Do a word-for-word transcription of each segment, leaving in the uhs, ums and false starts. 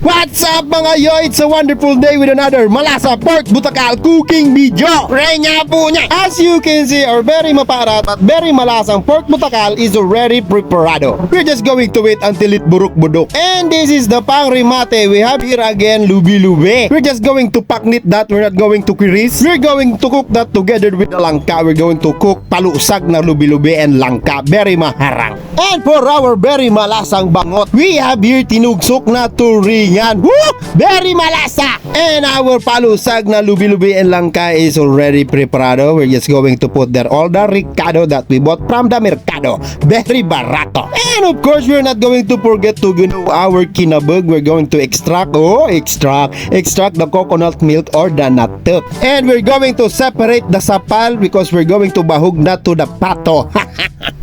What's up, mga yoy? It's a wonderful day with another Malasa Pork Butakal cooking video. Renya po niya. As you can see, our very maparat but very malasang pork butakal is already preparado. We're just going to wait until it buruk-budok. And this is the pangremate. We have here again lubi-lubi. We're just going to paknit that. We're not going to kiris. We're going to cook that together with the langka. We're going to cook palusag na lubi-lubi and langka. Very maharang. And for our very malasang bangot, we have here tinugsok na turingan. Woo! Very malasa! And our palusag na lubi-lubi and langka is already preparado. We're just going to put there all the recado that we bought from the mercado. Very barato. And of course, we're not going to forget to, you know, our kinabog. We're going to extract, oh, extract, extract the coconut milk or the natok. And we're going to separate the sapal because we're going to bahog na to the pato.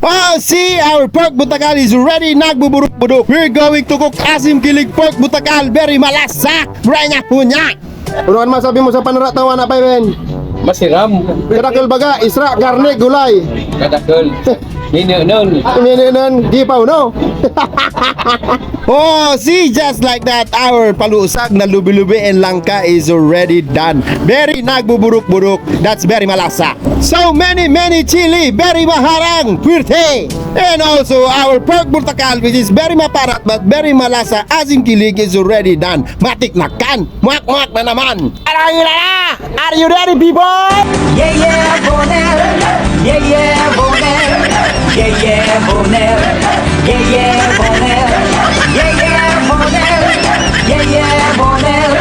Oh, see, our pork butakal is ready. Nagbuburuk-budok. We're going to cook asim kilig pork butakal. Very malasa. Renya po niya. Ano naman sabi mo sa panaratawa na pa, Ben? Masiram. Kadakol baga, isra, karne, gulay. Kadakol. Minunon. Minunon, gipaw, no? Oh, see, just like that, our palusag na lubi-lubi and langka is already done. Very nagbuburuk-buruk. That's very malasa. So many, many chili, very maharang, puwerte. And also, our pork butakal, which is very maparat but very malasa, asim kilig is already done. Matik na kan, muak-muak na naman. Arang na na! Are you ready, people? Yeah, yeah, Bonel. Yeah, yeah, Bonel. Yeah, yeah, Bonel. Yeah, yeah, Bonel. Yeah, yeah, Bonel. Yeah, yeah, Bonel.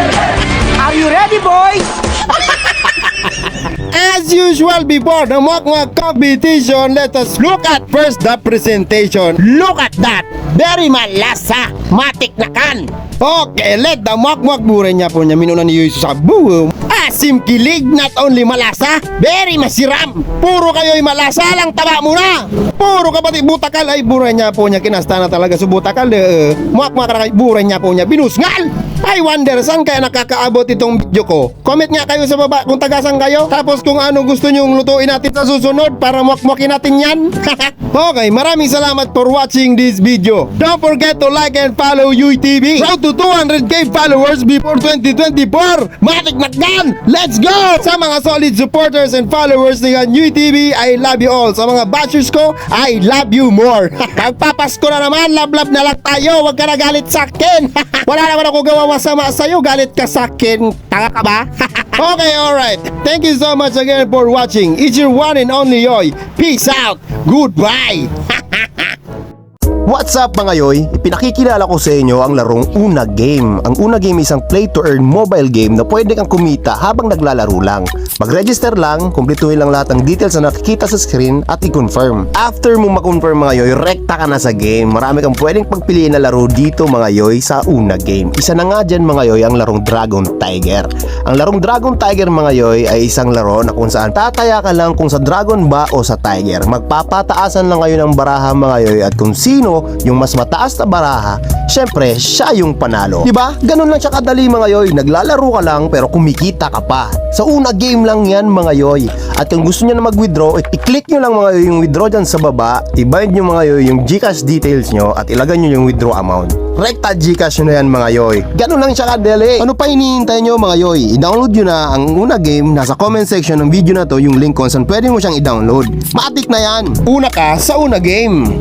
Are you ready, boys? As usual, before the muak-muak competition, let us look at first the presentation. Look at that! Very malasa! Matik na kan! Okay, let the muak-muak buray niya po niya. Minunan niyo yung sabaw. Asim kilig, not only malasa, very masiram. Puro kayo'y malasa lang, taba mo na. Puro ka pati butakal, ay buray niya po niya. Kinasta na talaga sa butakal. Eh, muak-muak na kayo, buray niya po niya. Binusngal! I wonder, saan kaya nakakaabot itong video ko? Comment nga kayo sa baba kung taga saan kayo. Tapos kung ano gusto nyong lutuin natin sa susunod para muak-muakin natin yan. Okay, maraming salamat for watching this video. Don't forget to like and follow U T V. Road to two hundred K followers before twenty twenty-four. Matik na kan! Let's go! Sa mga solid supporters and followers ni U T V, I love you all. Sa mga bashers ko, I love you more. Magpapasko na naman, love-love na lang tayo. Huwag ka na galit sa akin. Wala naman ako gawa masama sa'yo, galit ka sa akin. Tanga ka ba? Okay, alright. Thank you so much again for watching. It's your one and only Yoy. Peace out. Goodbye. What's up, mga yoy? Ipinakikilala ko sa inyo ang larong Una Game. Ang Una Game ay isang play-to-earn mobile game na pwede kang kumita habang naglalaro lang. Mag-register lang, kumpletuhin lang lahat ng details na nakikita sa screen at i-confirm. After mo ma-confirm, mga yoy, rekta ka na sa game. Marami kang pwedeng pagpiliin na laro dito, mga yoy, sa Una Game. Isa na nga dyan, mga yoy, ang larong Dragon Tiger. Ang larong Dragon Tiger, mga yoy, ay isang laro na kung saan tataya ka lang kung sa dragon ba o sa tiger. Magpapataasan lang kayo ng baraha, mga yoy, at kung sino yung mas mataas na baraha, syempre, siya yung panalo. Di ba? Ganun lang siya kadali, mga yoy. Naglalaro ka lang, pero kumikita ka pa. Sa Una Game lang yan, mga yoy. At kung gusto nyo na mag-withdraw, i-click nyo lang, mga yoy, yung withdraw dyan sa baba. I-bind nyo, mga yoy, yung GCash details nyo at ilagay nyo yung withdraw amount. Rekta GCash nyo na yan, mga yoy. Ganun lang siya kadali. Ano pa hinihintay nyo, mga yoy? I-download nyo na ang Una Game. Nasa comment section ng video na to yung link kung saan pwede mo siyang i-download. Matik na yan! Una ka sa Una Game.